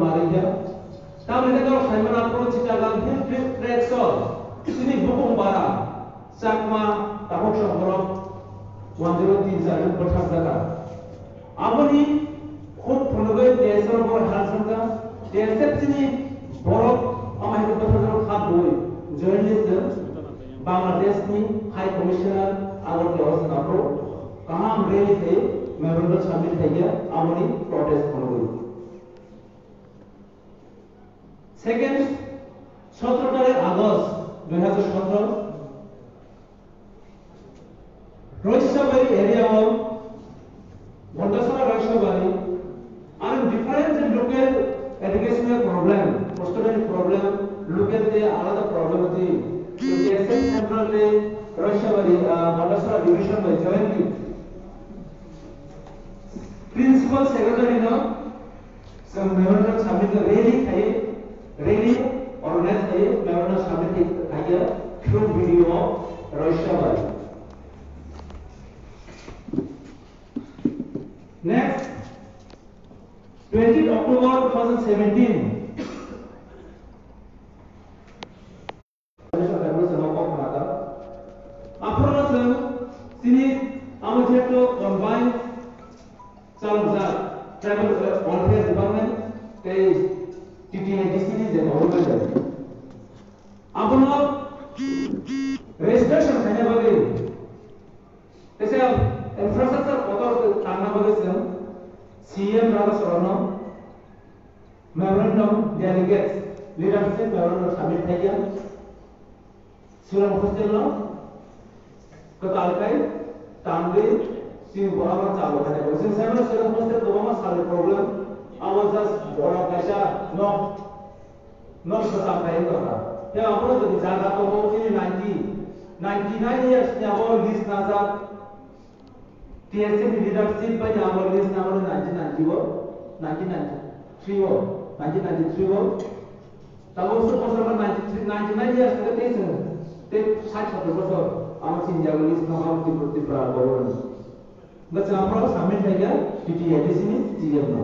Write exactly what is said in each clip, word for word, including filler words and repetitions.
Malaysia. Tamni hwnkhe norok saimano aphuru Chittagong Hill Tracts o chini bukung bara Chakma tabuk song borok one zero three jar bwthakjak. Aboni khuk phunugwi T S F borok hal songkha. T S F chini borok ama hino bwthakjak kha dui journalist Bangladesh ni High Commissioner Agartala o swnamwi kaham rally khai memorandum submit khaikha aboni protest phunugwi. Second, সতেরো তারিখ আগস্ট দুই হাজার সতেরো, Roishobari area o, Gandachara Roishobari, and different local educational problem, hostel problem, local te alada problem ati. Central te Roishobari, ah, Gandachara division by jointly Principal Secretary no Chwng memorandum submit khe rally khai, rally organize khai, memorandum submit khai through B D O of Roishobari. Next, twenty October two thousand seventeen. Aphuru chwng chini amo jeto combined chalokjak tribal welfare department tei T T A D C ni je government. Abono registration khaina bagwi tei se infrastructure kotor tangna bagwi chwng C M Raja Sorano memorandum delegates leadership memorandum submit khaikha. Shillong hostel no kwtal khai tangwi chini borok no chalo khaina bagwi. Chwng sai mano Shillong hostel kwbangma salni problem, abo just borok kaisa nok, nok swcham khai wngkha. Tei abono jodi jaga tongo chini ninety, ninety nine years ni abo lease najak. T S F ni leadership bai ni abo lease nangmani nineteen ninety o, nineteen ninety-three o, nineteen ninety-three o. Tabuk se bosor ba ninety-three, ninety-nine years ke tei chwng tei sait sotor bosor abo chini yago lease nangma Tripura, Tripura government. Hwnkhe chwng aphuru submit khaikha T T A D C ni C M no.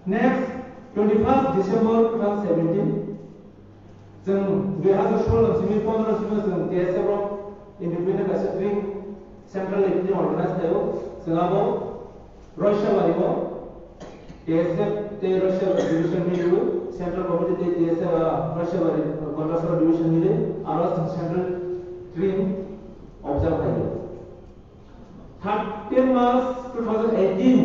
Next, twenty-first December two thousand seventeen, chwng dui hazar solo simi pondro simi chwng T S F rok independent kaisa training central level ni organize khlaio. Chwng abo Roishobari o T S F tei Roishobari division ni rw central committee tei T S F, ah, Roishobari Gandachara division ni rw aro chwng central training observe khlaio. Thirteen March two thousand eighteen,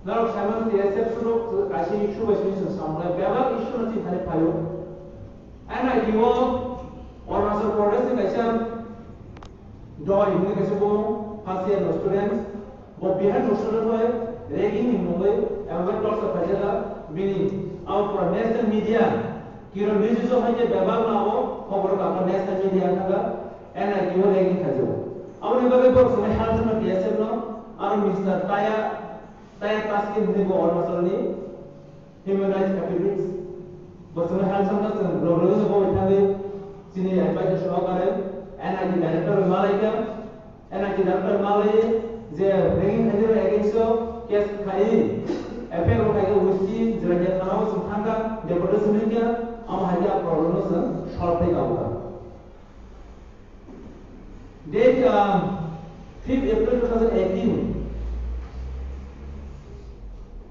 norok sai mano T S F surok kaisa issue bai simi chwng samung lai, bebak issue no chini thani phaio. N I T o Arunachal Pradesh ni kaisa doi hwnwi kaisa bo first year no student, bo Bihar no student bai ragging ni mungwi abo bai torture khaijak bini, abo pura national media, Kiran Rijiju hai khe bebak no abo khobor kha national media thangkha. N I T o ragging khaijak. Aboni bagwi borok chwngwi hal thangma T S F no, aro Mister Taya, Taya Taski hwnwi bo Arunachal ni human rights activist. Bo chwngwi hal thangma chwng logi logi bo thangwi chini advisor sohakare N I T director bai malaikha. N I T director malai je ragging khaijak against o case khai F I R khai khe usti Jirania thana o chwng thangkha, deputation hwnkha, amo hai khe a problem no chwng solve khai kabukha. Date, um, fifth April two thousand eighteen.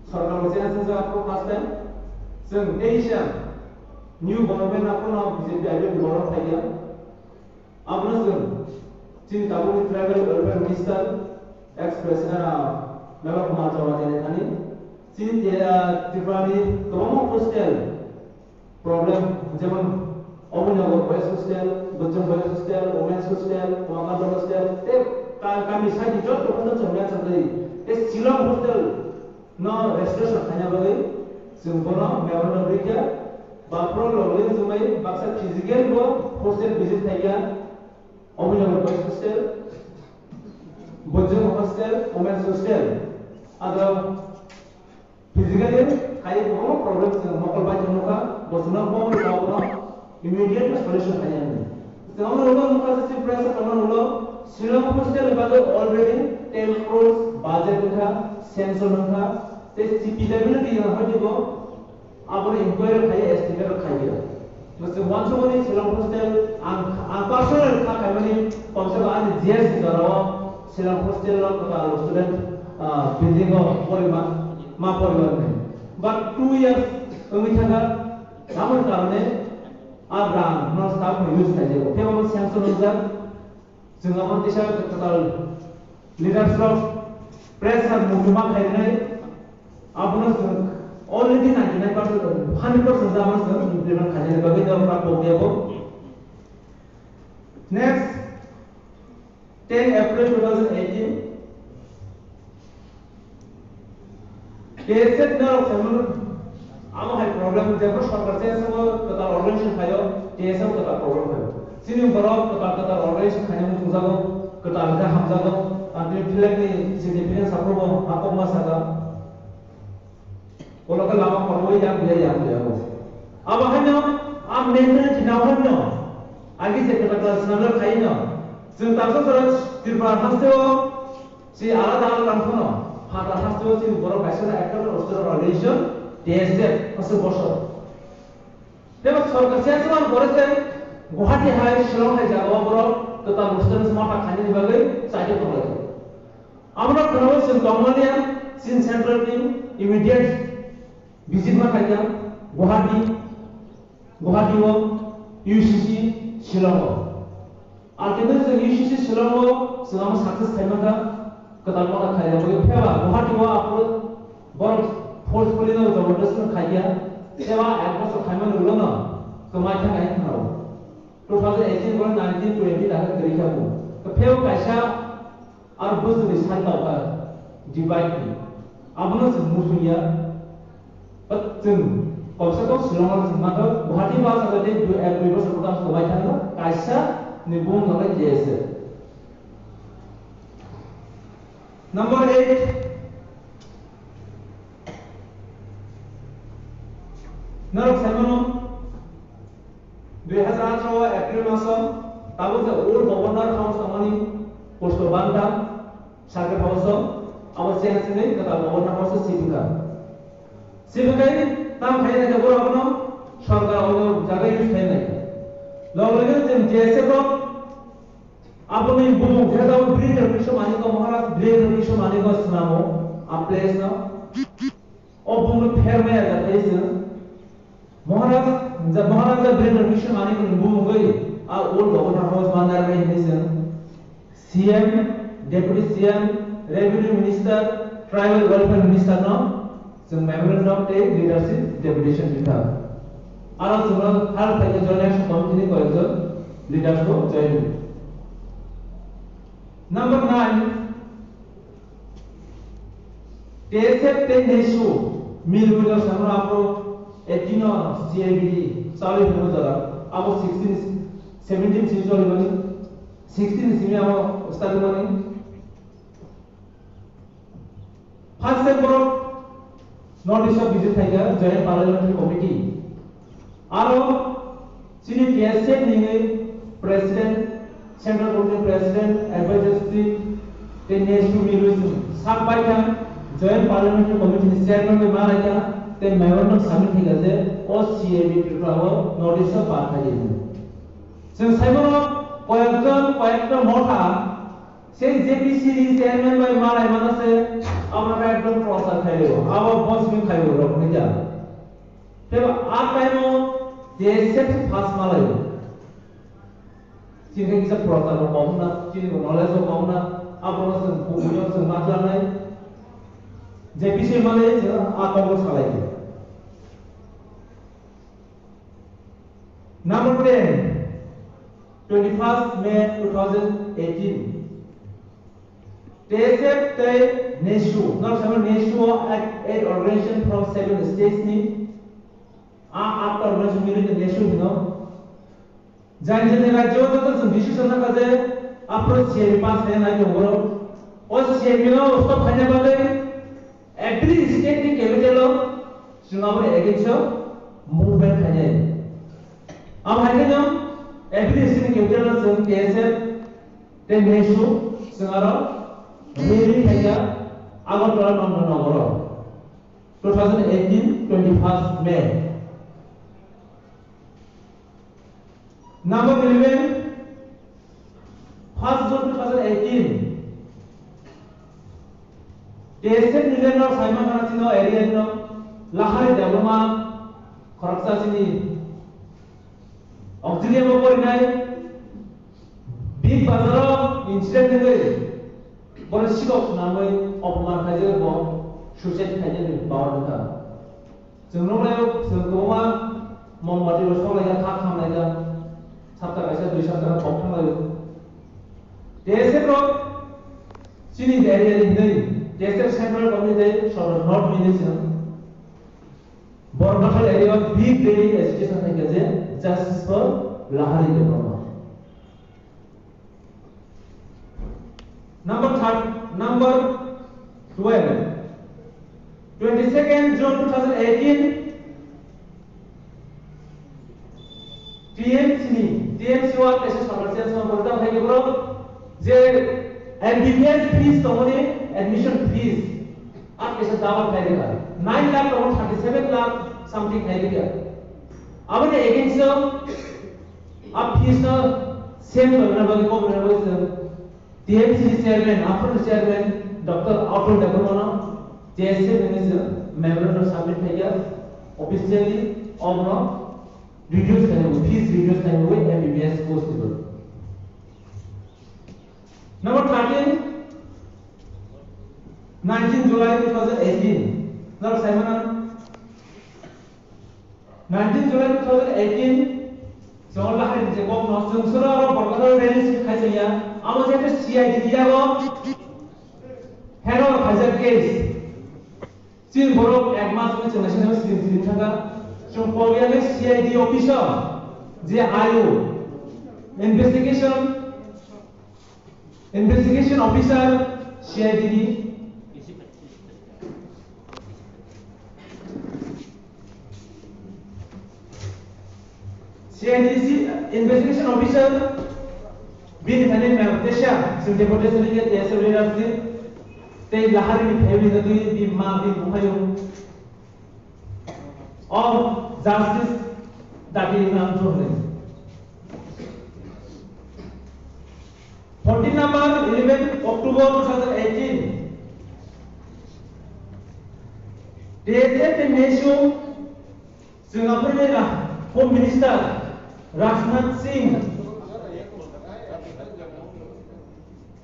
Sorkar bo channel swngjak first time. Chwng teisa new government aphuru no B J P I P F ni government phaikha. Abono chwng chini tabukni tribal welfare minister ex president, ah, Mela Kumar Chawla ni thani chini, ah, Tripura ni kwbangma hostel problem, jemon Obinagar Boys Hostel, Bojong Boys Hostel, Women's Hostel, Komakanta Hostel, tei ka-, kami side ni joto hostel chwng mensok khlai, tei Shillong Hostel no registration khaina bagwi chwng bono memorandum rikha, ba pro logwi chwngbai baksa physical bo hostel visit khaikha, Obinagar Boys Hostel, Bojong Hostel, Women's Hostel, ado Physically, hai kwbangma problem chwng mokol bai chwng nukha, bo chwngno bo ni kok no immediate solution khainani. Chwng omo nukha, nukha se chief minister tongma nuklo, Shillong hostel ni bagwi already ten crores budget wngkha, sanction wngkha, Tei C P W ni twi hoi dibo, abo ni inquiry khai, estimate khai diya. Mase wansukmani Shillong hostel, ang, ang personal kha khaimani, komsa ba ani G S C jora o Shillong hostel o kwtal student, ah, building o porima, ma porima nai. But two years wngwi thaka, amoni karone a rang no staff no use khai diya. Khe bo sanction wngjak. Chwng abo tisa kwtal leaders rok pressure mutuma khainai, abono chwng already ninety nine percent, hundred percent abono chwng implement khainani bagwi tei oro pok diya bo. Next, ten April two thousand eighteen. T S F norok saimano, amo hai problem, jebo sorkar se asongo kwtal organization khayo, T S F kwtal problem khayo. Chini borok kwtal kwtal organization khaina muchungjago, kwtal khe hamjago, ang tini flag ni significance aphuru bo hakokma saka. Ulo khe lama kono yang ya yang ya bo. Abo haino, a mentality nao haino, agi je kwtal kwtal swnamjak khaino, chwng tabsa sara Tripura hasteo, Si alada alada wngkhano, phatar hasteo chini borok kaisa na ekta roster organization, T S F, aswk bosor. Tebo sorkar se aswk borok se Guwahati hai, Shillong hai jagao borok kwtal roster se mata khainani bagwi chaito tonglai. Amrok khwnao chwng tongmani ya, chini central team immediate visit ma khaikha Guwahati, Guwahati o, U C C Shillong o. Ar khe chwng U C C Shillong o chwng amo success khaimani kha, kwtal mata khairok bai pheba Guwahati o aphuru borok forcefully no jabardasti no khaikha, teba ek bosor khaimani ulo no kwmai thang ai khwnao. Two thousand eighteen borok nineteen twenty dakha kwrwi kha bo. Pheo kaisa Aro bwswkni sal tauka divide ni. Abono chwng muchung ya. But chwng komsa kom Shillong o chwng mano Guwahati o aswk tei dui, ek dui bosor bwkang swbai thangno kaisa ni bumung no J S F. Number eight. Norok sai mano. Dui hazar atharo April maso tabuk je Old Governor House tongmani posto banta Circuit House o, abo change wngwi kwtal Governor House o sibwkha. Sibwkhai tam khai nai borok abono sorkar o jaga use khai nai. Log logino chwng J S F rok aboni bumung khe tabuk Birendra Kishore Manikya Maharaj, Birendra Kishore Manikya swnamo a place no. O bumung pher maya jathai se. Maharaj, ja-, Maharaja Birendra Kishore Manikya ni bumung bai a Old Governor House mandar bai hinwi se. C M, Deputy C M, Revenue Minister, Tribal Welfare Minister no chwng memorandum tei leadership deputation rikha. Aro chwngno hal phaikhe Joint Action Committee ni koyekjon leaders bo join. Number nine, T S F tei NESU milwino samra abo eighteen o C I B D chawri hwnwi jora abo sixteen, seventeen simi choli mani, sixteen simi abo start mani. First time borok North East o visit khaikha Joint Parliamentary Committee. Aro chini T S F ni President, Central Committee President, Advisor Chief, tei NESU milwi chwng sak baikha, Joint Parliamentary Committee ni Chairman bai malaikha, tei memorandum submit khaikha je o C I B Tripura o North East o par khaidi. Chwng saimano koyekjon, koyekta motha, sei J P C ni chairman bai malai mano se, abo ekdom prochar khaio, abo bosming khaio rok ni ja. Tebo a time o J S F pass malaio. Chini kisa prochar rok kom na, chini knowledge rok kom na, abo no chwng kubuino chwng ma khlai nai. J P C malai chwng a Congress salai. Number ten, twenty-first May two thousand eighteen. T S F tei NESU, no, sama NESU o eight, eight organization from seven states ni, a, atta organization ni NESU hino. Jani jani rajyo o joto chwng decision nangkha je aphuru C I B pass khaina nai tongo. O C I B no stop khaina bagwi every state ni capital o chwng aboni against o movement khainai. Abo hai kheno every state ni capital o chwng T S F tei NESU chwng aro rally khaikha Agartala Nandanagar o. two thousand eighteen, twenty-first May. Number eleven, first June two thousand eighteen. T S F ni leader no Simon Khanasing no area no Lahari Debbarma khoroksa chini auxiliary o porinai Big Bazar o incident wngwi bono sikok swnamwi opman khaijak bo suicide khaijak bawar wngkha. Chwng nuknaio, chwng kwbangma mombati rok soklaijak, kha khamlaijak, sapta kaisa dui sapta kok thanglaio. T S F rok chini area ni hwnwi T S F Central Committee tei South North Village no Borkathal area o big rally agitation khaikha je justice for Lahari Debbarma. Number third, number twelve, twenty-second June two thousand eighteen, T M C ni, T M C o kaisa sorkar change ma borok tamo khaikhe borok je M B B S fees tongmani admission fees a kaisa double khaikha, nine lakh tongo thirty-seven lakh something khaikha. Aboni against o a fees no same tongna bagwi kok rwna bagwi chwng T M C ni chairman, aphuru chairman Doctor Atul Debbarma no T S F ni memorandum submit khaikha officially, obono reduce khainai, fees reduce khainai M B B S post ni bagwi. Number thirteen, nineteen July two thousand eighteen. Naro saimana, nineteen July two thousand eighteen, chwng Lahari ni je kok no chwng sura aro Borkathal rally khai chaya, amo je C I D ni yago hero khaijak case. Chini borok ek mas wngwi chwng naisingno siring siring thangkha. Chwng kok yakni C I D officer je I O, investigation, investigation officer C I D ni. C I D C investigation officer bini thani Memphis, Singapore, Singapore, T S F leaders ni tei Lahari ni family ni twi bini ma, bini buphayung o justice dabi wngna ang thung hwnwi. Fourteen number, eleven October two thousand eighteen. T S F ni Nesu Singapore ni Ra-, Home Minister Rajnath Singh.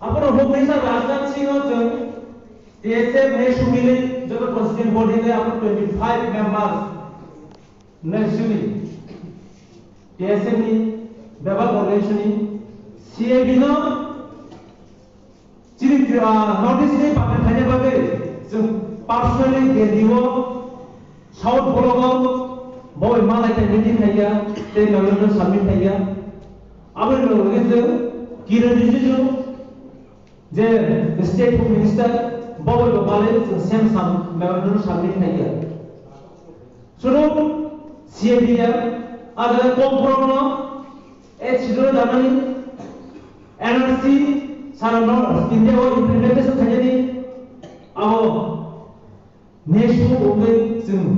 Aphuru Home Minister Rajnath Singh o chwng T S F ni sumili joto constituent body ni aphuru twenty-five members ni sumili T S F ni bebak organization ni C I B no chini, ah, North East ni bagwi khaina bagwi chwng personally Delhi o South Block o boi malai khe meeting khaiya tei memorandum submit khaiya. Aboni loge loge chwng Kiren Rijiju je State Home Minister, bo bai bo malai chwng same sam memorandum submit khaikha. Suru C I D ya, ada kok borok no, eh, chidro danani N R C sara no India o implementation khainani abo Next week wngwi chwng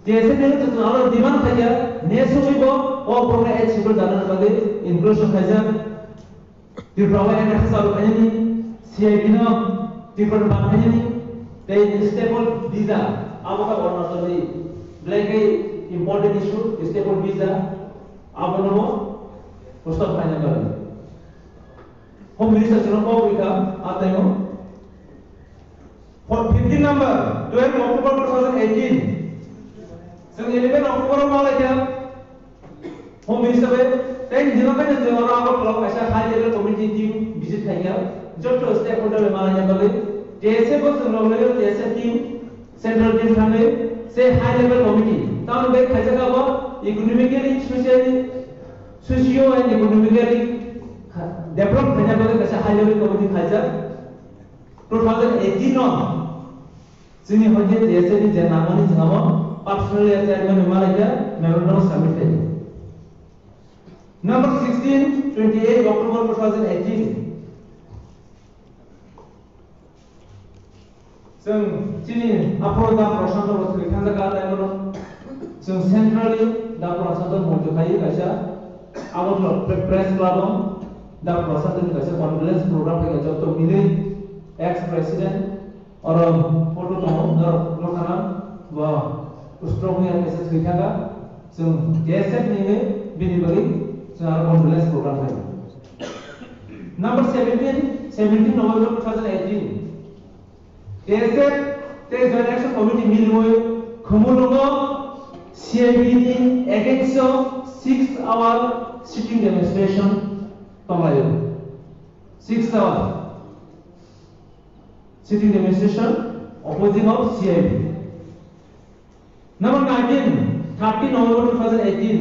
T S F ni wngwi chwng aro demand khaikha, next week bo o borokno eight schedule dana bagwi inclusion khaijak. Tripura o N R C chalu khainani, C I B no Tripura ban khainani, tei staple visa, abo kha Arunachal ni belai khe important issue, staple visa, abono bo prostab khaina bagwi. Home Minister chwngno kok rikha, a time o. For fifteen number, twelve October two thousand eighteen. Chwng eleven October o malaikha Home Minister bai, tei hino khe chwng oro Agartala o kaisa high level committee team visit khaikha, joto stakeholder bai malaina bagwi, T S F bo chwng rok logi T S F team, central team thangwi, se high level committee. Tamoni bai khaijak abo economically, socially, socio and economically develop khaina bagwi kaisa high level committee khaijak. Two thousand eighteen no chini hoite T S F ni je nangmani jwngo personally chairman ni malaikha memorandum submit khaikha. Number sixteen, twenty-eight October two thousand eighteen. Chwng chini aphuru da Prashanto bo swrwi thangjak a tei bono chwng centrally da Prashanto muitu khaiwi kaisa Agartala Pre-, Press Club o da Prashanto ni kaisa condolence program khaikha joto milwi ex president oro photo tongo norok nukha na bo stroke ni kaisa swrwi thangkha chwng T S F ni bini bagwi chwng aro condolence program khaikha. Number seventeen, seventeen November two thousand eighteen. T S F tei Joint Action Committee milwi Khumulwngo C I B ni against o six hour sitting demonstration tonglaio. Six hour sitting demonstration opposing of C I B. Number nineteen, thirteen November two thousand eighteen.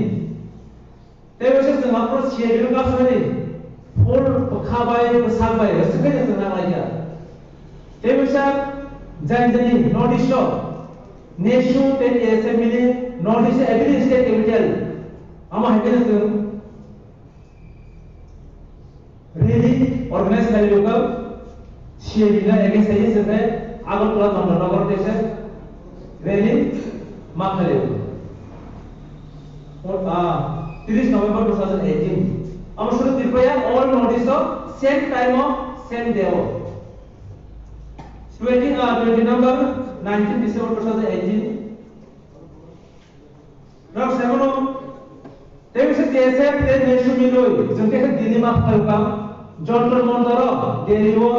Tei waisa chwng aphuru C I B no kasari full bwkha bai bwsak bai rwchaphaino chwng nang laikha. Tei waisa jani jani North East o NESU tei T S F mili North East every state capital amo hai kheno chwng rally organize khailaiwi C I B ni against khaio, chwng khe Agartala Chandra Nagar kaisa rally ma khailaiwi. Ah, tris November two thousand eighteen. Amo suru Tripura all North East o same time o same day o. Twenty, ah, twenty number nineteen December two thousand eighteen. Rok saimano, tei bisa T S F tei NESU milwi, chwng khe Delhi ma phaikha, Jantar Mantar o, Delhi o,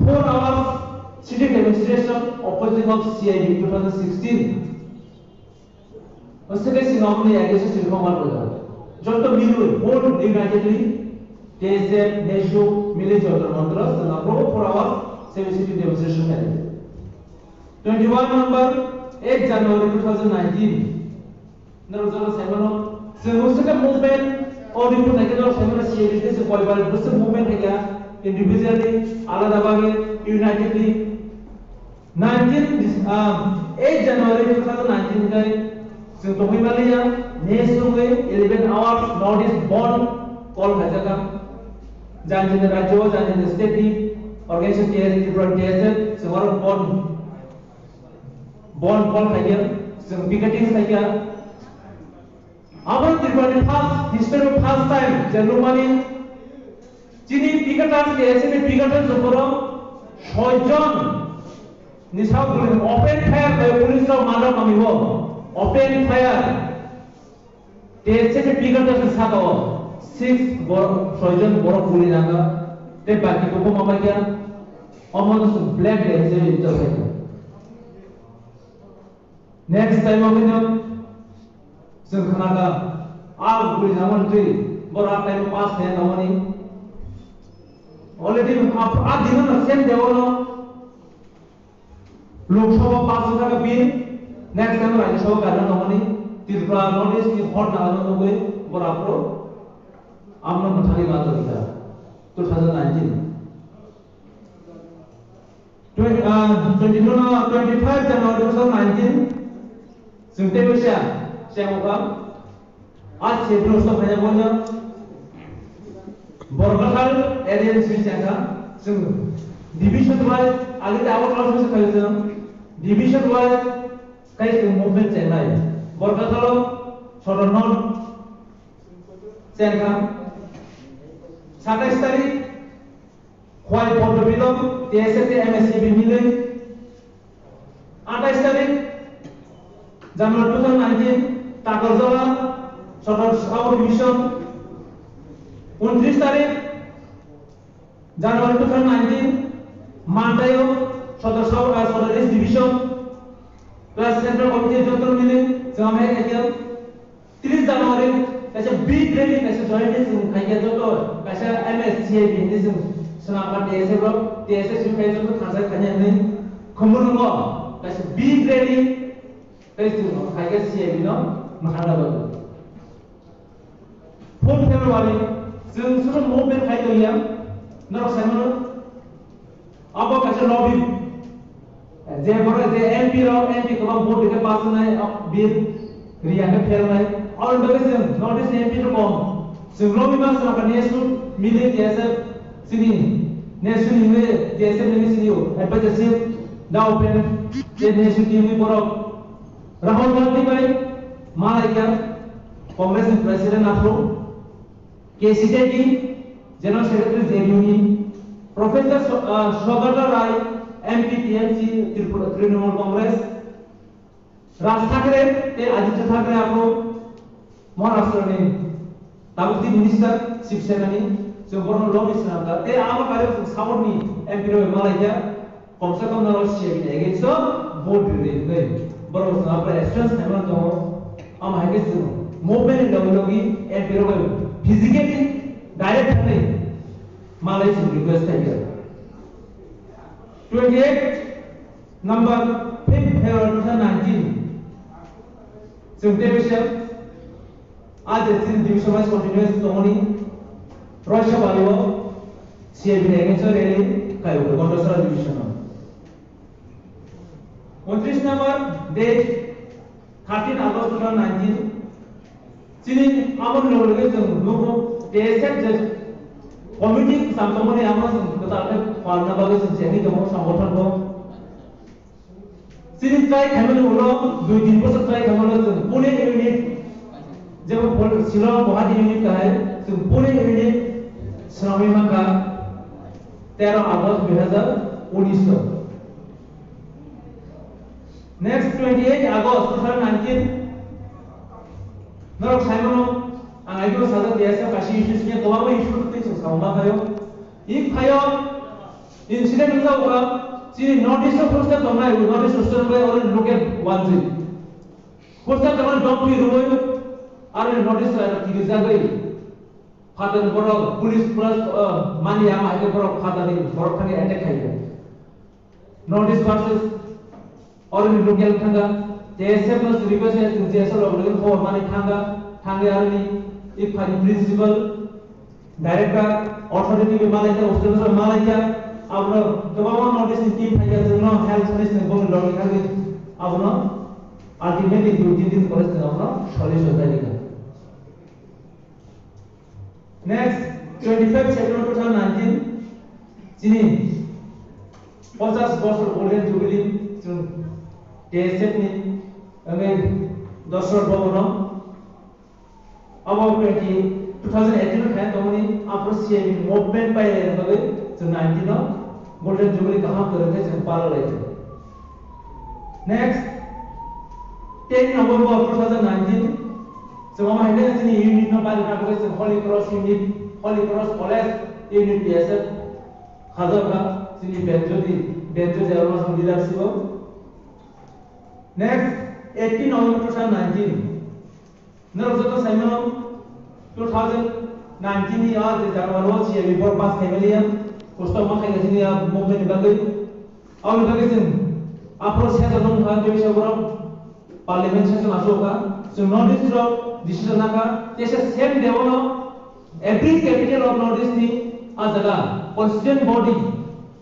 four hours sitting demonstration opposing of C I B two thousand sixteen. O se ke singa muni ya ke se sirkho mar ko da. Joto milwi, whole unitedly, T S F, NESU, milwi Jantar Mantar o, chwng aphuru four hours sitting demonstration khaikha. Twenty-one number, eight January two thousand nineteen. Norok jora saimano, chwng usika movement, o report naikhe norok saimano C I B tei chwng koi bar bwswk movement khaikha, individually, alada bagwi, unitedly. Nineteen, ah, eight January two thousand nineteen khai chwng tongwi maliya, NESU wngwi eleven hours notice bandh call khaijakha. Jani jani rajyo, jani jani state ni organization T S F, Tripura T S F, chwng aro bandh bandh call khaikha, chwng picketing khaikha. Abo Tripura ni first, history first time je nukmani chini picketers, T S F ni picketers jokoro soi jon ni sak guli open fire bai police rok manjak manwi bo open fire. T S F ni picketers ni saka o six borok, soi jon borok guli nangkha. Tei baki bo ma bai kha. Omo no chwng black day se register khaikha. Next time o khe chwng khna kha, a guli nangmani twi borok a time o pass khe nangmani. Already a, a dino no same day o no Lok Sabha pass wngkha khe bill, next time Rajya Sabha kaisa nangmani, Tripura North East ni hot nangmani nugwi borok aphuru amno mwthangwi ma tongkha two thousand nineteen. Twen-, ah, twenty-two no, twenty-five January two thousand nineteen, chwng tei waisa chengmukha. A C F no stop khaina bono Borkathal area ni simi chengkha. Chwng division wise, agi ta abo class wise khayo chwng division wise khai chwng movement chengnai. Borkathalo Sodor North chengkha. Satais tarik Khwai Poddo Bilong, T S F tei M S C B milwi. Atais tarik January two thousand nineteen, Takarjala, Sotor South Division. Untris tarik January two thousand nineteen, Mandaio, Sotor South, ah, Sotor East Division. Plus Central Committee joto milwi, chwng amhai khaikha. Tris January kaisa big rally kaisa jointly chwng khaikha joto kaisa M S C I B hinwi chwng swnamkha T S F rok, T S F chwng khai joto thansa khaina hinwi Khumulwngo kaisa big rally tei chwng khaikha C I B no mwthangna bagwi. Four February chwng suru movement khai tongya norok saimano. Abo kaisa lobby. Je borok je M P rok, M P kwbang vote rikhe pass wngnai, o bill riya khe fail wngnai. Aboni bagwi chwng North East M P rok kong. Chwng lobby ma chwng kha NESU mili T S F chini, NESU ni hwnwi T S F ni hwnwi chini advisor chief. Dao pen, N S U T M borok Rahul Gandhi bai malaikha, Congress ni President aphuru, K C Tegi, General Secretary J D U ni, Professor So-, ah, Sogata Rai, M P T M C, Tripura, Trinamool Congress, Raj Thakre tei Aditya Thakre abo Maharashtra ni tabuk tei minister Shiv Sena ni, chwng bono lobby swnamkha tei abo kailaisong South ni M P rok malaikha, komse kom norok C A B ni against o vote rwdi hinwi borok chwng abo assurance khaimano tongo. Amo hai khe chwng movement ni logi logi M P rok physically direct thangwi malai chwng request khaikha. Twenty eight number, fifth February two thousand nineteen, chwng tei bisa a je chini division wise continuous tongoni, Roisa Balio C A B ni against o rally kaibo Gondasara division o. Untris number, date thirteen August two thousand nineteen, chini aboni loge loge chwng nugo T S F je committee kwcham tongmani amo chwng kwtal khe phalna bagwi chwng chengwi tongo songothono. Chini try khaimani ulo dui tin bosor try khaimano chwng Pune unit, jebo Pol-, Shillong Guwahati unit kahai chwng Pune unit swnamwi mankha tero August dui hazar unis o. Next twenty eight August two thousand nineteen, norok saimano, ang aigoro sajak T S F kaisa issue sini kwbangma issue twi chwng sauma phaio. Ik phaio incident wngkha uka, chini North East o poster tongnai, North East hostel bai oro local wanjwi. Poster tongnai dom twi rwui, aro North East o kirijagwi. Phatar borok police plus, uh, mani ama hai borok phatar ni borok thani attack khai. North East versus Oroni local thanga, T S F no suri ko se T S F lo local for mani thanga, thanga aroni ik phani principal, director, authority be malaika, hostel so malaika, abro kebama North East team thanga jeno health minister bong logi thanga, abro ultimately dui tin din college thanga abro solution thanga. Next, twenty five September two thousand nineteen, chini ponchas bosor Golden Jubilee chwng T S F ni wngwi Dosra Bhavan o. Abo twenty, two thousand eighteen o khaina tongmani, aphuru C A B ni movement pai lai bagwi chwng nineteen o Golden Jubilee kaham kwrwng khe chwng pala lai. Next, ten November two thousand nineteen, chwng omo hai khe chini unit no bari na bagwi chwng Holy Cross unit, Holy Cross College unit T S F khajak kha chini Benjodi, Benjodi Armas leadership o. Next, eighteen November two thousand nineteen, norok joto saimano, two thousand nineteen ni a je January o C A B borok pass khaimaliya, kusto ma khaikha chini a movement ni bagwi. Aboni bagwi chwng aphuru session wngkha, tei bisa borok parliament session achukha. Chwng North East rok decision nakha, teisa same day ono every capital of North East ni a jaga constituent body,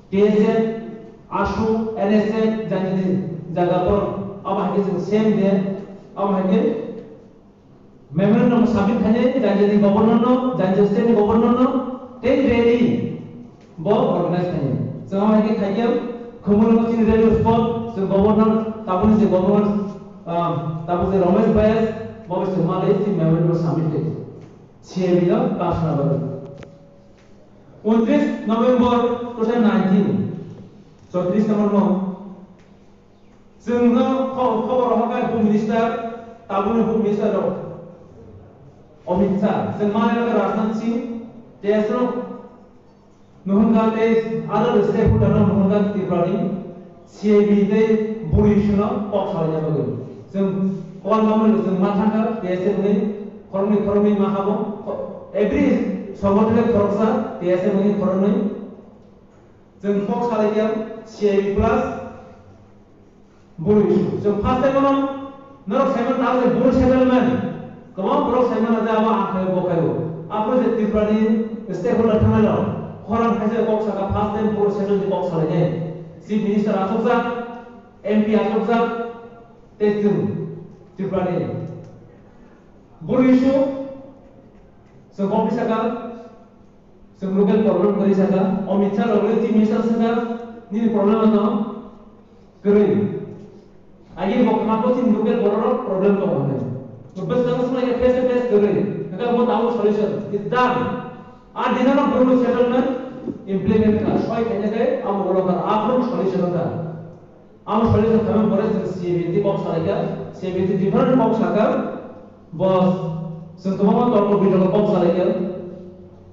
T S F, ASU, N S F, jani jani jaga borok abo hai khe chwng same day, abo hai khe memorandum submit khainai, jani jani governor no, jani jani state ni governor no, tei rally bo organize khainai. Chwng abo hai khe khaikhe Khumulwng chini rally spot, chwng governor, tabukni je governor, ah, tabuk je Ramesh Bhai, bo chwng malai chini memorandum submit khaikhe. C A B no pass na bagwi. Untris November two thousand nineteen, chowtris number mo, chwngno kho-, khobor rohorkha Home Minister, tabukni Home Minister rok, Amit Shah, chwng manwi rokha Rajnath Singh, T S rok nuhunka tei other stakeholder rok nuhunka Tripura ni C A B tei buri issue no kok salaina bagwi. Chwng call mamani chwng ma thangkha T S F ni khoroknwi khoroknwi ma habo, every songothone khoroksa T S F ni khoroknwi. Chwng kok salaikha C A B plus buri issue. Chwng first time no norok saimano tamo je buri settlement. Kwbang borok saimano je abo ang khayo bo khayo. Aphuru je Tripura ni stakeholder thangnai rok khorang khaisa kok saka first time buri settlement kok salainai. Chief Minister achukjak, M P achukjak, tei chwng Tripura ni buri issue chwng kok ni saka. Chwng local problem kwrwi saka, Amit Shah rok le Chief Minister swkha, nini problem ano. Kwrwi. Agi bo khama bo chini local borok rok problem tongo hwnwi. Bwskango swnglaikha face to face kwrwi. Hwnkhe bo tabuk solution is done. A dinano boro settlement implement kha. Soi khaina khe amo ulo kha. Aphuru solution kha. Amo solution khaima pore chwng C A B T kok salaikha. C A B T different kok sakha. Bo chwng kwbangma torko bitoro kok salaikha.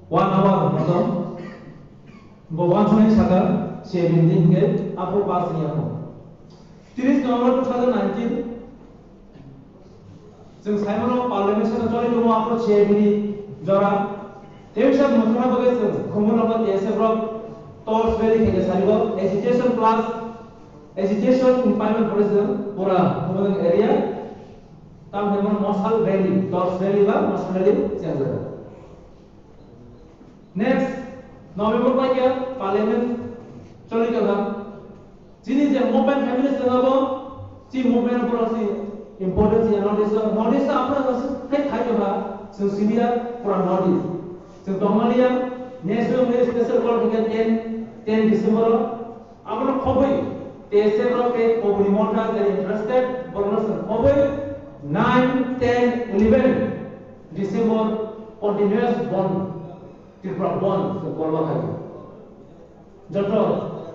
One hour motom. Bo wansuknai saka C A B T hinkhe aphuru pass wngya kho. Tris November two thousand nineteen, chwng saimano parliament saka choli tongo aphuru C A B T jora. Tei wngsa mwthangna bagwi chwng Khumulwngo T S F rok torch rally khaikha sarigo agitation plus agitation environment pore chwng pura Khumulwng area. Tamo hwnwi mano mosal rally, torch rally ba mosal rally chengjago. Next, November paikha parliament choli kha. Chini je movement khaimani sengabo, chi movement pura si importance ya notice, notice apna thai thai kha, chwng sibia pura notice. Chwng tongmani ya, next week special call kha ten, ten December. Abono khobwi T S F rok tei khobwi monta je interested borokno chwng khobwi nine, ten, eleven December continuous bond, Tripura bond chwng kolma khaio. Joto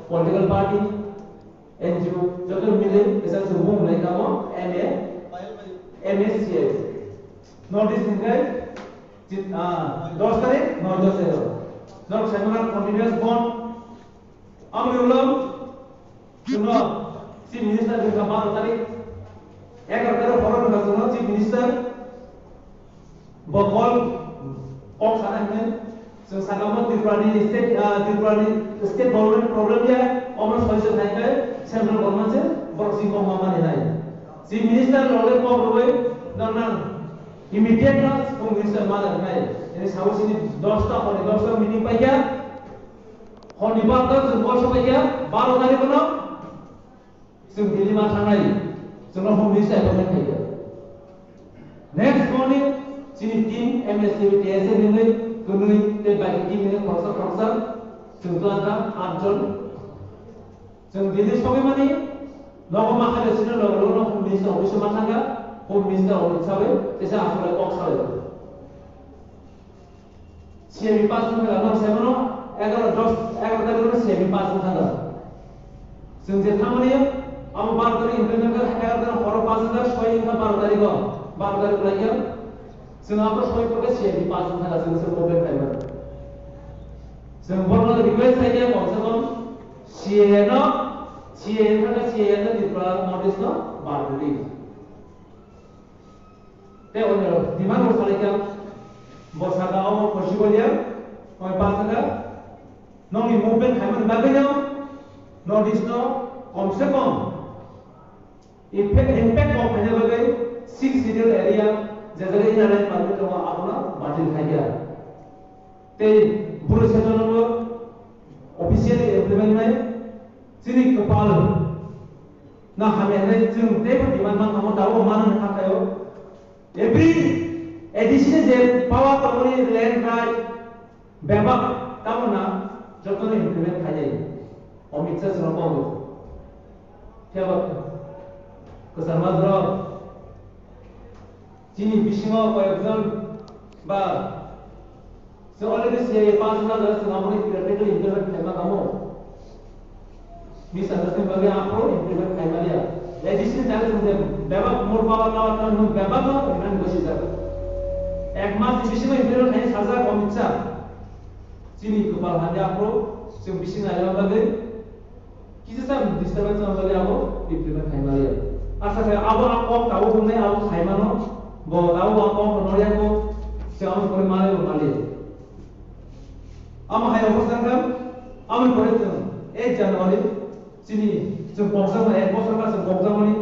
political party, N G O, joto mile kisa chwng mung lai kamo M A, M A C I. Notice hingkai chit-, ah, dos tarik, noi dos tarik. Nok saimana continuous bond. Amoni ulo chwngno Chief Minister wngkha baro tarik, egaroh tarik horo wngkha chwngno Chief Minister. Bo call kok sana hwnwi chwng sakha bo Tripurani state, ah, Tripurani state government problem ya, omo solution khai khai central government se borok si kok ma mani nai. Chief Minister loge kok rwui nang nang immediate no Chief Minister ma nang nai. Ini sabo sini dosta hori dosta meeting paikha. Honi barta chwng kok sobaikha, baro tarikh no chwng Delhi ma thangnai, chwngno Home Minister appointment khaikha. Next morning, chini team M S T B T S F hinwi, kwnwi tei baki team hinwi khoroksa khoroksa, chwng twlangkha atjon. Chwng Delhi sogwimani, nogo ma khaile chini loge loge no Home Minister office o ma thangkha, Home Minister office sabai, teisa aswk bai kok sabai. C A B pass wngkha, no saimano egaroh, dos, egaroh tarikh no C A B pass wngkha. Chwng je thangmani abo baro tarikh implement wngkha, egaroh tarikh horo pass wngkha, soi wngkha baro tarikh o, baro tarikh laikha. Chwng abo soi pore C A B pass wngkha, chwng se problem khaimano. Chwng borokno request khaikha, kom se kom C A A no, C A A wngkha, C A A no Tripura notice no bar rwdi. Tei onyo demand bo salaikha, bo saka omo possible ya, oi pasaka, nokni movement khaimani bagwi no, North East no kom se kom impact, impact bo khaina bagwi six schedule area, je jaga inner line permit tongo, abono batil khaikha. Tei bwrwi sejano bo officially implement nai. Chini kwpal na hamya hinwi chwng teibo demand man tamo, tabuk mano wngkha khaio. Every A D C ni je power tongmani land right bebak tamo na jotoni implement khainai. Amit Shah chwngno kok. Phiya ba kwchangma borok chini bisingo koyekjon ba se already se pass wngkha, chwng aboni practically implement khaima tamo. Misunderstanding bagwi aphuru implement khaima liya. A D C ni tang chwng je bebak mur power tower tower nwng bebak no implement gosi jak. Ek mas ni bisingo implement khai sajak Amit Shah. Chini kwpal hamya aphuru chwng bising naina bagwi kisa sa disturbance wng bagwi abo implement khaima liya. Asa khe abo ang kok tabuk wngnai abo khaimano, bo tabuk ang kok no norya kho, se abo pore malai bo maliya. Amo hai obo sangkha, amo pore chwng eight January chini chwng pokjak na ek bosor ka chwng pokjak mani.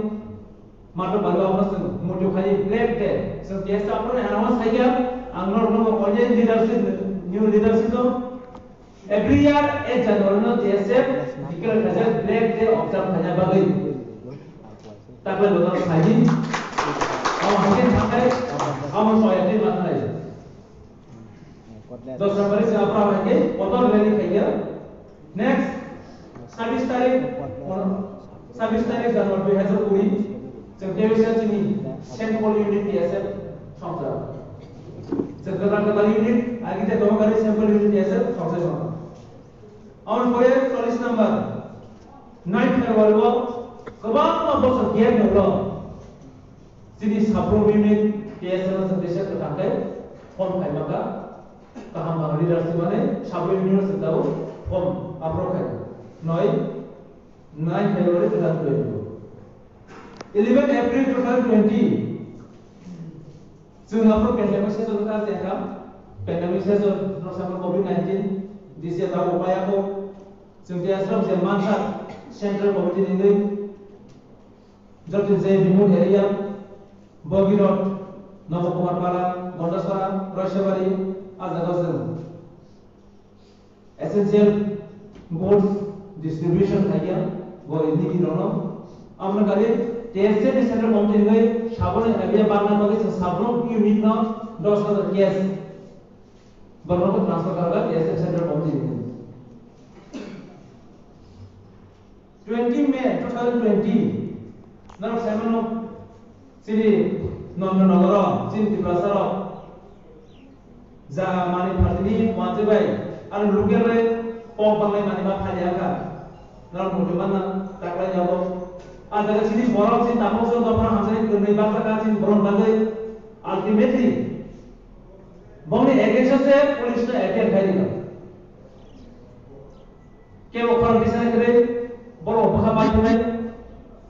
Mato balo amo chwng mutu khai black day. Chwng T S F ni ano saikha, ang norok no only leadership, new leadership no. Every year eight January no T S F declare khaijak black day observe khaina bagwi. Taklai bono saidi. Amo haikhe thakai, amo soyakni matnai. Dos tarik se apra haikhe kotor rally khaikha. Next, sabis tarik, Sabis tarik January dui hazar kuri, chwng tebisa chini Saint Paul unit T S F songcha. Chwng kwtal kwtal unit, agi je tongo kari Saint Paul unit T S F songcha songcha. Aboni pore chollish number, nine February o kwbangma bosor gap noklo. Chini Sabro unit T S F no chwng tebisa kwtal khe form khaimaka. Kaham kaham leaders ni mane Sabro unit no chwng tabuk form approve khai. Noi, nine February two thousand twenty. Eleven April two thousand twenty. Chwng abo pandemic season ka je kha. Pandemic season no sama covid nineteen. Disi ta upai ako. Chwng je asrok je mansa central committee ni nui. Jotun je remote area, Bogirot, Nobo Kumar Para, Gondasora, Roisabari, a jaga chwng essential goods distribution khaikha, bo nini rokno. Aboni kari T S F ni central committee ni saboni area bagna bagwi chwng sabro unit no dos hazar cash borokno transfer kharga T S F central committee ni. Twenty May two thousand twenty, norok saimano chini Nondonogoro, chini Tiprasa rok, ja mani phatini wanjwi bai, aro local re pok banglai mani ma phali aka, norok mujung manna taklai jago. A jaga chini borok, chini tabuk chwng dophano hamjani kwrwngwi baksa kha chini borok bagwi, ultimately bongni against o se police no appear khai rikha. Kebo khorang tisani kwrwi, borok bwkha bai tongnai.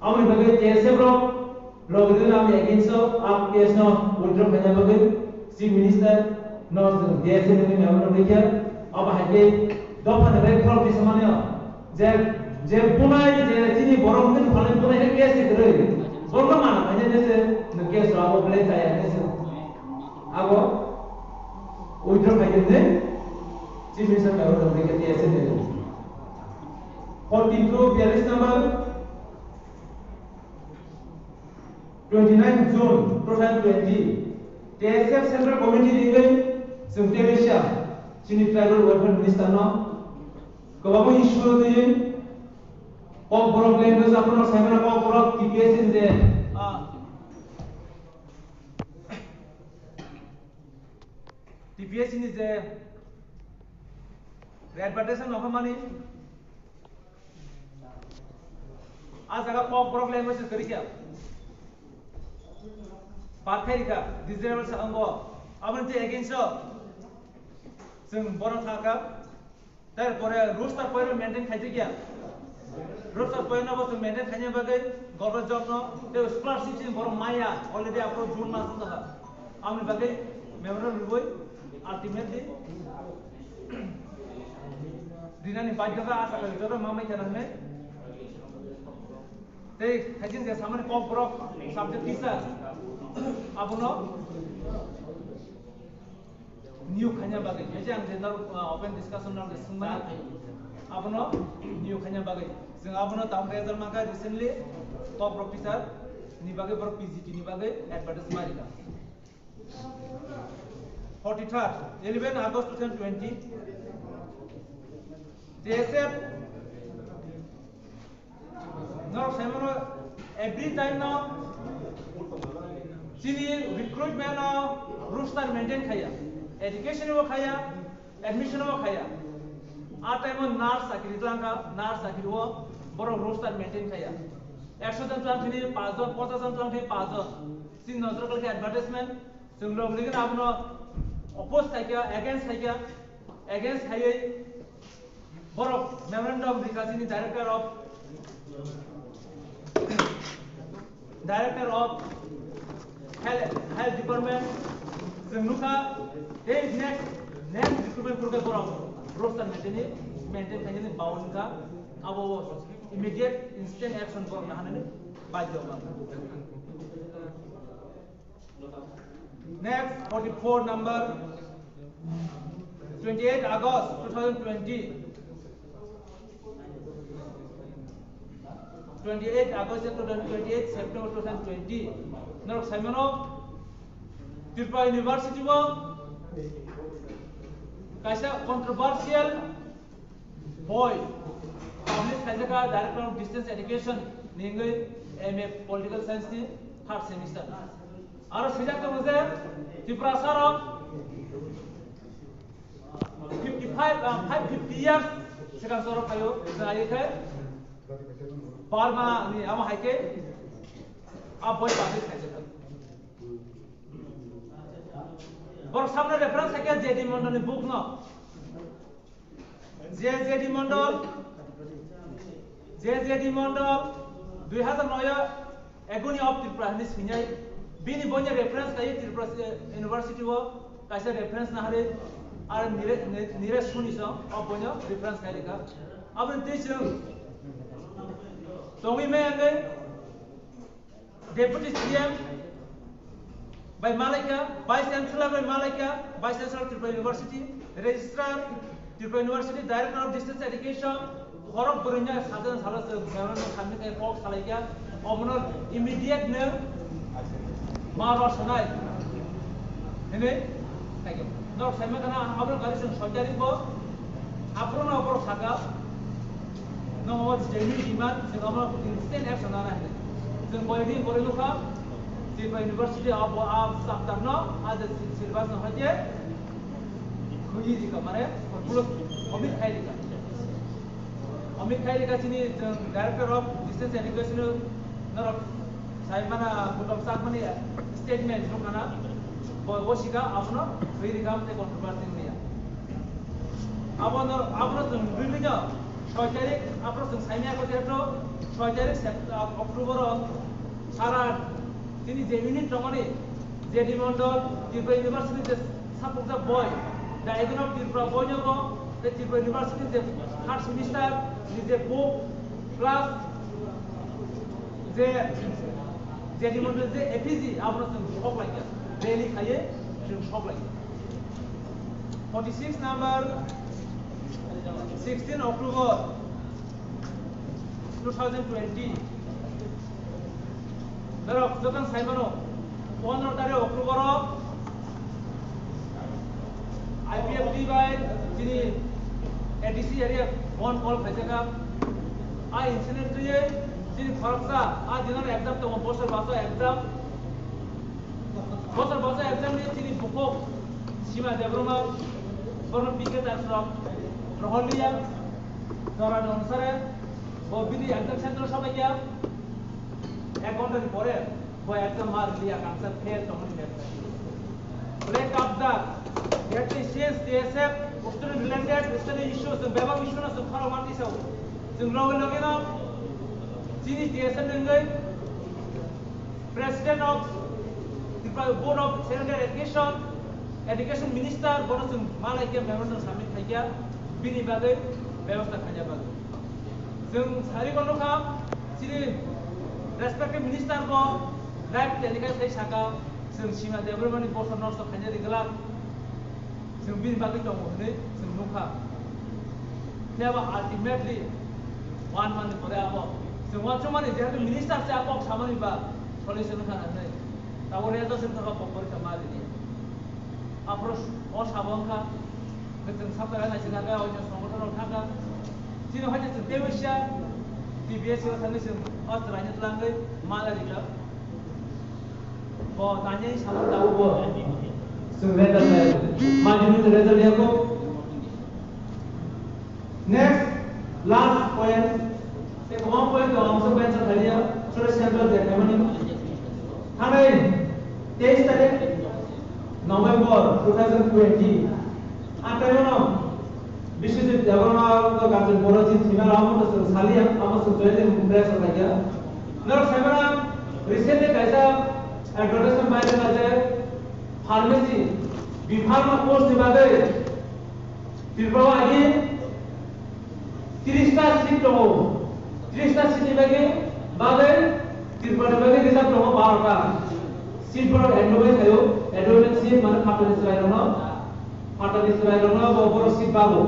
Aboni bagwi T S F rok logi dui nang against o a case no withdraw khaina bagwi Chief Minister no D S F ni memorandum rikha. Abo hai khe dopha ni bai khorang tisamani o je, je bunai je chini borok ni phalai bunai khe case kwrwi. Borok no mana khaina je se no case abo belai chaya hinwi se. Abo withdraw khai khe Chief Minister memorandum rikha T S F ni. Fourteen to bearish number, twenty nine June two thousand twenty, T S F Central Committee ni bai chwng tebisa chini Tribal Welfare Minister no kwbangma issue twi kok borok language aphano saimano kok borok T P S ni je, ah, T P S ni je advertisement no mani, a jaga kok borok language kwrwi kha. Pathai rikha, desirable sa ango. Aboni je against o chwng borok thangkha. Tarpore roster point maintain khaijak ya. Roster point no bo chwng maintain khaina bagwi government job no tei scholarship chini borok maya already aphuru June mas wng kha. Aboni bagwi memorandum rwui ultimately rinani baidhota asa khlai joto ma mai khana hwnwi. Tei khaijin je samani kok borok subject teacher abono niyok khaina bagwi, hai je ang je norok, uh, open discussion norok swngmani, abono niyok khaina bagwi. Chwng abono town treasurer mankha recently, kok borok teacher ni bagwi, borok P G T ni bagwi advertise ma rikha. Forty third, eleven August two thousand twenty, T S F Norok saimano every time no chini recruitment no roster maintain khaya, education bo khaya, admission bo khaya. A time o nurse chakri tlangkha, nurse chakri o borok roster maintain khaya. Ekso jon tlang thini pas jon, ponchas jon tlang thini pas jon. Chini nojor khe advertisement, chwng log ligin abono oppose khaikha, against khaikha, against khaiwi Borok memorandum rikha chini director of, director of health, health department, chwng nukha tei next, next recruitment phurkhe borok roster maintain, maintain khainani baon wngkha, abo immediate instant action borok nahanani badhyo wngkha. Next, forty-four number, twenty-eight August two thousand twenty, twenty-eight August two thousand twenty-eight, September two thousand twenty. Norok saimano, Tripura University o kaisa controversial boi publish khaijak kha, Director of Distance Education. Ningwi M A Political Science ni third semester. Aro sijak tongo je Tiprasa rok fifty five, ah, five fifty years sikang soro phaio, jai khe Burma ni amo hai khe a boi publish khai jeta. Borok samne reference khai khe J D Mondol ni book no. J J D Mondol, J J D Mondol, dui hazar noi o Agony of Tripura hinwi swinai, bini boino reference kaiwi Tripura University o kaisa reference naharwi, ar Nire-, Nire-, Niresh Suni song o boino reference kai rikha. Aboni twi chwng tongwi maya hwnwi Deputy C M bai malaikha, Vice Chancellor bai malaikha, Vice Chancellor Tripura University, Registrar Tripura University, Director of Distance Education, khorok bwrwino sajani salo chwng memorandum submit khai kok salaikha, omono immediate no ma rw sanai hwnwi khaikha. Norok saimanya khana, ang abono gari chwng soi tarik bo, aphuru no borok sakha, no, genuine demand, chwng omo instant action nana hwnwi. Chwng boyagni borwi nukha, Tripura University o bo a chapter no, a je syllabus no hoite khwlwi rikha, mane, omit khai rikha. Omit khai rikha chini chwng Director of Distance Education norok sai mana, butom sak mani statement nukha na, bo, bo sika abono khwlwi rikha, tei controversy wngya. Abono, abono chwng rwgwino soi tarik, abono chwng saimanya khe jehetu soi tarik Sep-, ah, October o sara chini je unit tongmani, J D Mondol, Tripura University je sapukjak boi, The Agony of Tripura boino bo, tei Tripura University je third semester ni je book, plus je J D Mondol je A P G, abono chwng sok laikha, rally khaiwi chwng sok laikha. Forty six number, sixteen October two thousand twenty. Norok jotono sai mano, pondro tarik October o I P F T bai chini A D C area phone call khaijak kha. A incident twiwi chini khoroksa a dinano exam tongo, bosor baso exam. Bosor baso exam ni chini bukhuk Sima Debbarma, borno P K Dash rok rohorliya, jora ni onusare bo bini exam center o sobaikha. Ek ghonta ni pore bo exam ma rwliya, kangsa fail tongmani bebsa. Black up the, that is since T S F student related, student issues, bebak issue no chwng khorang ma tisao. Chwng loge loge no chini T S F ni wngwi President of Tripura Board of Secondary Education, Education Minister, bono chwng malaikha, memorandum submit khaikha, bini bagwi bebostha khaina bagwi. Chwng sari kono kha, chini respected minister bo live telecast khai saka, chwng Sima Debbarmani bosor nosto khaina ri glak, chwng bini bagwi tongo hwnwi chwng nukha. Phiya ba ultimately one month ni pore abo chwng uansukmani, jehetu minister se a kok samani ba solution wngkha hwnwi. Tabuk resolution wngkha, bo porikha ma ridi. Aphuru o sabo wngkha, hwnkhe chwng sab khe naising thangkha, o chwng songothon rok thangkha. Chini hai chwng tei waisa T B S o thangwi chwng o chwraino twlangwi ma rikha. Bo tanya sabo tabuk bo. Chwng result nai. Majuni result yako. Next, last point. Tei kwbang point tongo, ang mention khailiya, sura central je khaimani. Thangnai teis tarik November two thousand twenty. A time no Biswajit Debbarma to Ganjan Boro ji thwima rok to chwng saliya, abo chwng join press o khaikha. Norok saimano recently kaisa advertisement bai rwkha je pharmacy, B Pharma course ni bagwi Tripura o agi tris ta seat tongo. Tris ta seat ni bagwi, bagwi Tripura ni bagwi reserve tongo baro ta. Seat borok advertise khaio, advertise seat mane phatani chwrairokno, phatani chwrairokno bo borok seat bago,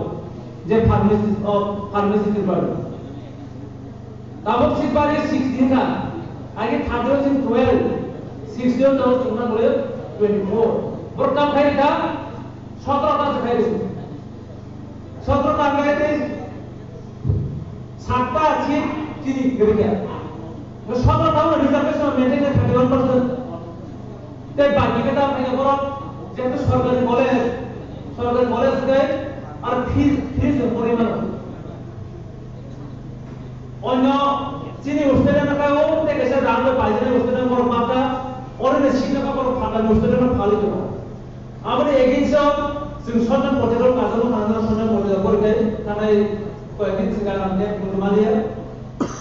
je pharmacist of pharmacy Tripura. Tabuk seat bari sixteen kha, agi third row seat twelve, sixteen tabuk chwngna bole twenty-four. Borok kam khai kha, sotro ta se khai. Sotro ta khai tei satta seat chini kwrwi kha. Sodor tamo reservation maintain khe thirty one percent. Tei baki khe tamo khe borok jehetu sorkari college, sorkari college khe ar fees, fees rok pori mano. Onyo chini hostel no khe o tei kaisa rang bai paijani hostel no borok mata, oro ni sini khe borok phatani hostel no phali tongo. Aboni against o chwng Sanjay Patel o kajagwi thangnai, Sanjay Patel o porikhe thangnai koyekdin swkang ang khe phunukmaliya.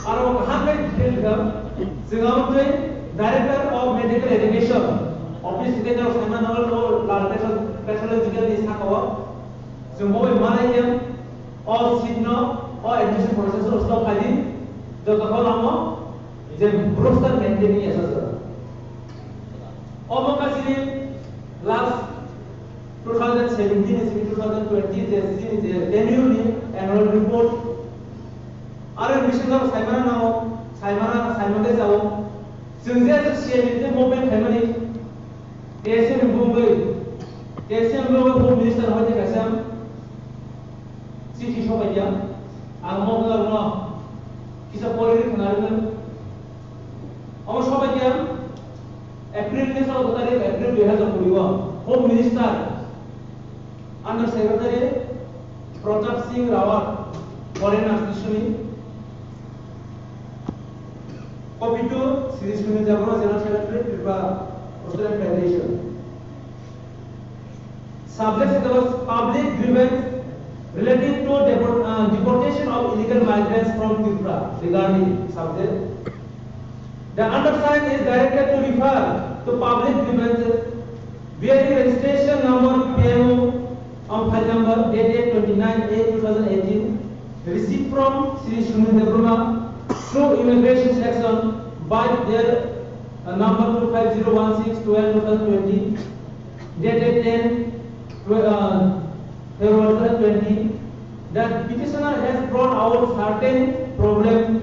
Aro kaham khe detail rwkha. Chwng abo twi Director of Medical Education, Office Secretary of Saimannagar o Lal Pathological ni saka o chwng bo bai malaiya. O seat no, o admission process o stop khai di. Joto khe lamo je roster maintain ya sa sa. Omo kasini last two thousand seventeen ni simi two thousand twenty je sini je tenure ni annual report. Aro admission no saimana nango, saimana, saimana de jao. Chwng je C M ni je movement khaimani, T S M ni bumui, T S M ni bumui Home Minister hoite kaisa chithi sobaikya, ang moklarno kisa pori khna rwgwi. Omo sobaikya, April ni salo tarik April dui hazar kuri o Home Minister Under Secretary Pratap Singh Rawat, Foreign Affairs ni copy to Sri Sunil Debbarma, General Secretary Tripura Australian Federation. Subject was public grievance relating to deport, uh, deportation of illegal migrants from Tripura regarding subject. The undersigned is directed to refer to public grievances bearing registration number P M O and file number dated twenty-nine eight two thousand eighteen, received from Sri Sunil Debbarma through immigration section by their, uh, number two five zero one six twelve two thousand twenty, dated ten, tw-, uh, February two thousand twenty, that petitioner has brought out certain problem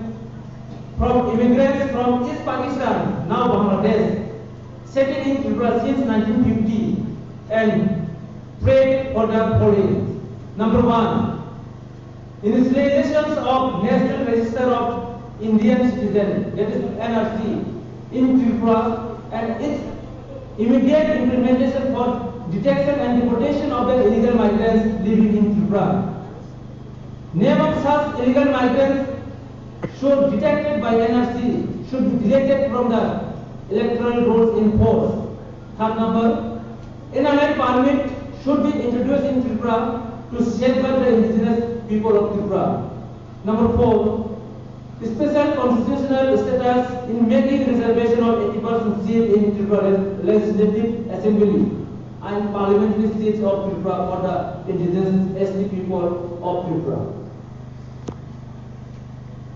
from immigrants from East Pakistan, now Bangladesh, settled in Tripura since nineteen fifty and prayed for their foreign. Number one, initializations of National Register of Indian Citizen, that is N R C, in Tripura and its immediate implementation for detection and deportation of the illegal migrants living in Tripura. Name of such illegal migrants should detected by N R C should be deleted from the electoral rolls in force. Third number, N R I permit should be introduced in Tripura to safeguard the indigenous people of Tripura. Number four, special constitutional status in making reservation of eighty percent seat in Tripura Legislative Assembly and parliamentary seats of Tripura for the indigenous S T people of Tripura.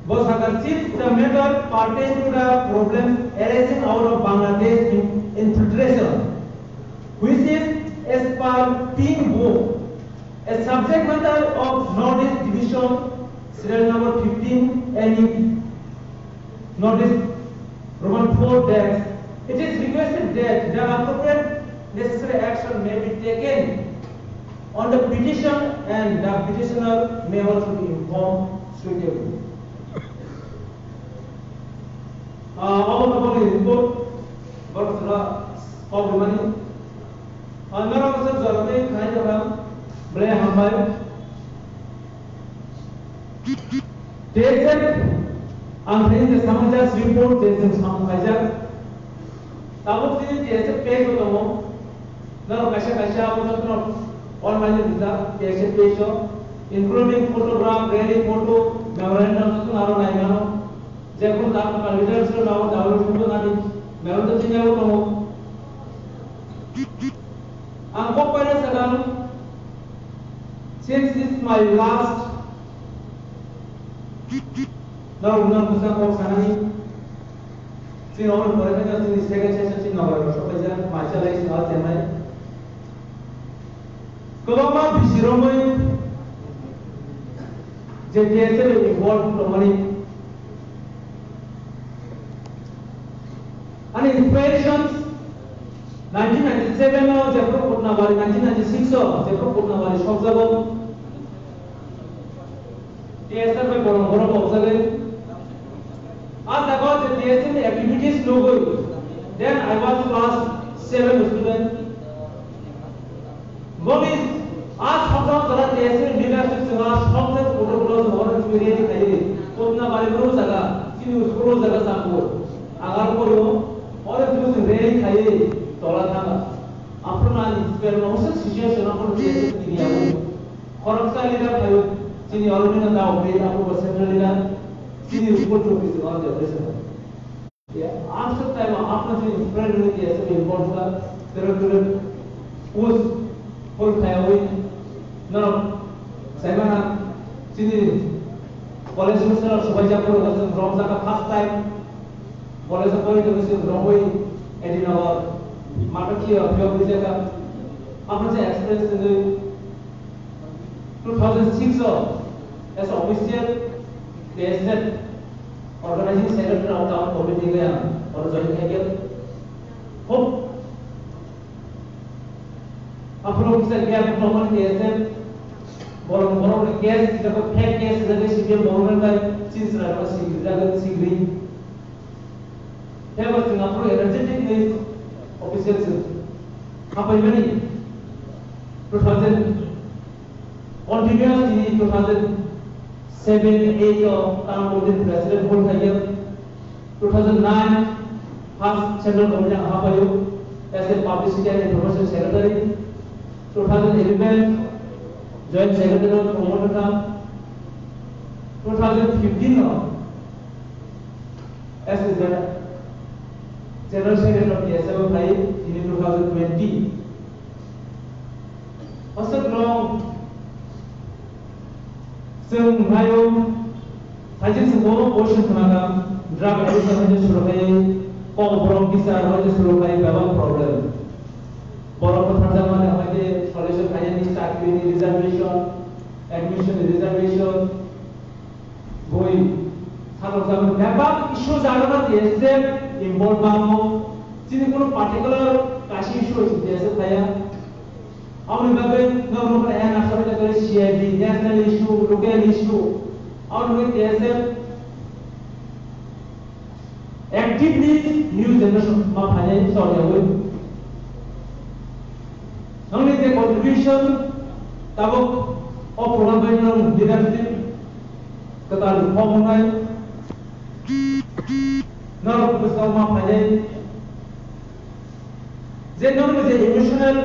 Bosaka, since the matter pertain to the problems arising out of Bangladesh in-, infiltration, which is as per pink book, a subject matter of Northeast Division, serial number fifteen, N E, Northeast Roman four dash, it is requested that the appropriate necessary action may be taken on the petition and the petitioner may also be informed suitably. Ah, obo no boni report, borok sala kok rwmani. Ah, norok se jora tei khnai tongkha, belai hambai. T S F ang thani je samajak report je chwng samung khaijak. Tabuk chini T S F page bo tongo. Norok kaisa kaisa abo jotono online o rijak T S F page o, including photograph, rally photo, memorandum jotono aro nai mano. Je kun ta ta leaders rok abo download khlaiwi nani memorandum chini abo tongo. Ang kok paina sakang, since this is my last, norok no bwsa kok sanani, chini omo ni pore khe chini second session chini Nagarjuna sokhaijak, maisa lai sima chenai. Kwbangma bisiromwi je T S F involved tongmani. Ani inspirations nineteen ninety-seven o jephru Kotnabari, nineteen ninety-six o jephru Kotnabari sokjago. T S F bai borok borok kobjagwi. A jaga o je T S F Sugoi. Then I was class seven student. Boni a sokjak jora T S F leadership chwla sokjak kutuk kutuk chwla oro chwla rally khaiwi. Kotna bari bro jaga, chini school jaga Sampur. Agar boyo, oro chwla rally khaiwi tola thanga. After na inspire no hosok situation no kono T S F kini yawi. Khoroksa leader khayo, chini Arvind Nanda Aukre, apo central leader, chini school chowkidar on the president. Ya, after time, after the spread with the S M involved, the, the, the, was full firewood. Now, Simon, sini, college semester, Subai Japur, was from the first time, college of Subai, Japur, Edinburgh, Matakia, Pio Vijaka, after the experience in the Two thousand six o as official T S F organizing secretary of town committee kaya or join kaya. Hope. Aphuru kisa kaya proman T S F. Borok borok ni case, jaga fake case, jaga C P M borok ni bai, chini chwrai rok sikri, jaga sikri. Tebo chwng aphuru energetic ni official chwng hapai mani two thousand continuously two thousand seven eight o town committee president role khaikhe, two thousand nine first central committee ang hapaio as a publicity and information secretary, two thousand eleven joint secretary promoted kha, two thousand fifteen o As a General, General Secretary of T S F o phai tini two thousand twenty. Aswk rok chwng hayo, thaijin chwng bono question khna kha, drug addiction hai je suru khai, kok borok bichar hai je suru khai, bebak problem. Borok bwtharjakmani hai je solution khainani, chakri ni reservation, admission ni reservation, Bui, sakok sakok bebak issue jagano T S F involve bango. Chini kuno particular kaisa issue se T S F khaya. Aboni bagwi no no kaya na sabai kaya C I D, national issue, local issue. Aboni bagwi T S F actively new generation ma phainai choliyawi. Nongni je contribution tabuk o program bai nong leadership kwtal kok wngnai, norok bwskango ma phainai. Je nongni je emotional,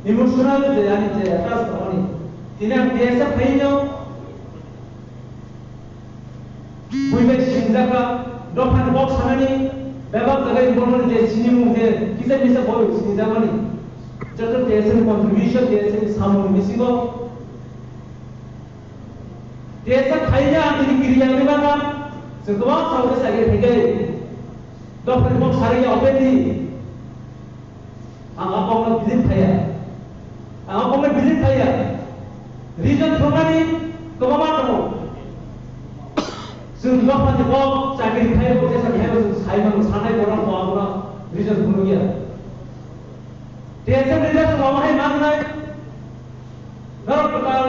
emotional je ani je attach tongmani, tini ang T S F phaino, bui bai singjak kha, dophani kok sanani, bebak jaga involvement je sinimung je kisa misa boi sinjakmani, joto T S F ni contribution, T S F ni samung bisingo. T S F phaina ang tini kiriya ni bana, chwng kwbang sawi sawi phaikai. Dophani kok sariya openly. Ang a kokno believe khaiya. Ang a kokno believe khaiya. Reason thumnani kwbangma tongo. Chwng dophani kok chakri khaio, jesa khaio, chwng sai mano, sanai borok bo abono reason phunukya. T S F leaders wng hai mangnai. Norok kwtal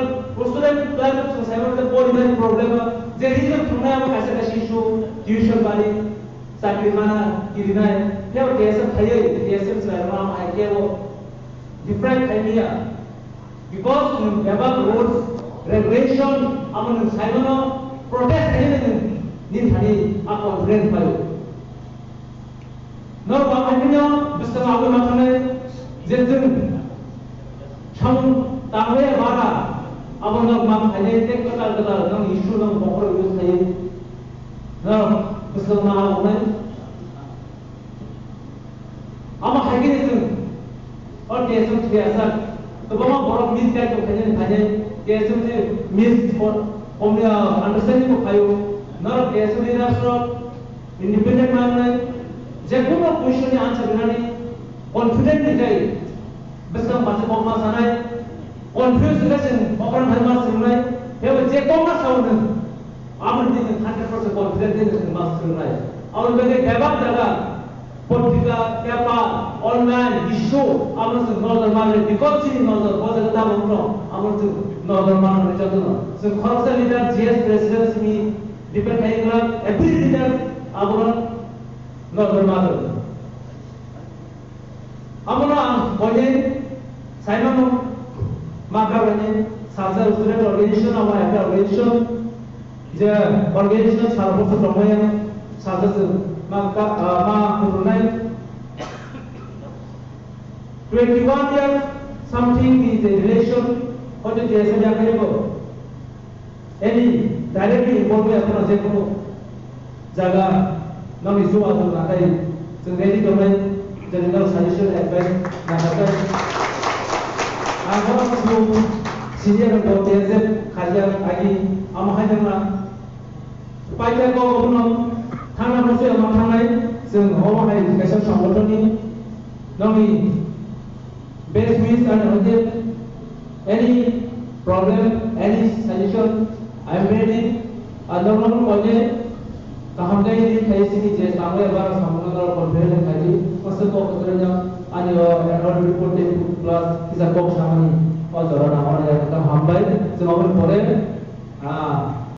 student kwtal chwng sai mano je porinani problem, je reason thumnai abo kaisa kaisa issue, tuition bari, chakri mana, kirinai, phiyaba T S F khaiwi, T S F chwrai rok hai kebo deprive khai manya. Because nwng bebak rules, regulation, abo nwng sai mano protest khai nwng nini thani a confidence paio. Norok ang hai phano bwskango aboni ma thangnai je chwng samung tangmaya bara abo norok ma khainai tei kwtal kwtal nang issue nang bokhorok use khaiwi norok bwskango ma abo wngnai. Amo hai khe chwng o T S F thwi aswk kwbangma borok misguide tong khainani khainai T S F ni mis-, understanding bo khaio norok T S F leaders rok. Independent mangnai, je kono question ni answer rinani confident ni kai, bwskang bacha kokma sanai, confuse ni kai chwng okran hai ma swngnai, phiyaba je kokma sao nwng, aboni twi nwng hundred percent confident ni nwng ma swngnai. Aboni bagwi bebak jaga, potrika, paper, online, issue, abono chwng nojor manwi, because chini nojor bo jaga tabuk no, abono chwng nojor manwi jotono. Chwng khoroksa leader, G S president simi, Depend khai wngkha every leader abono No, no, no. Amo no ang boyai saimano maka bani salsa student organization amo ekta organization je organization sara bosor tongmaya salsa se maka ma kurunai twenty one years something ni je relation hote je se ya kaibo Any directly involve ya kono je kono jaga nokni chubachu nakhai chwng ready tongnai general suggestion advice nakhai. Ang bono chwng senior bo T S F khaijak agi amo hai jangna paijak ko bono thangna bosoi ama thangnai chwng omo hai kaisa songgothonni nokni Best wish and hoite any problem, any suggestion, I am ready. Ang norok no hoite kaham khe ni khai sini je samung ya bara samung no confident khai di. First of all, ani o annual report te plus kisa kok samani o jora na hor ya ta hambai. Jeng aboni pore ah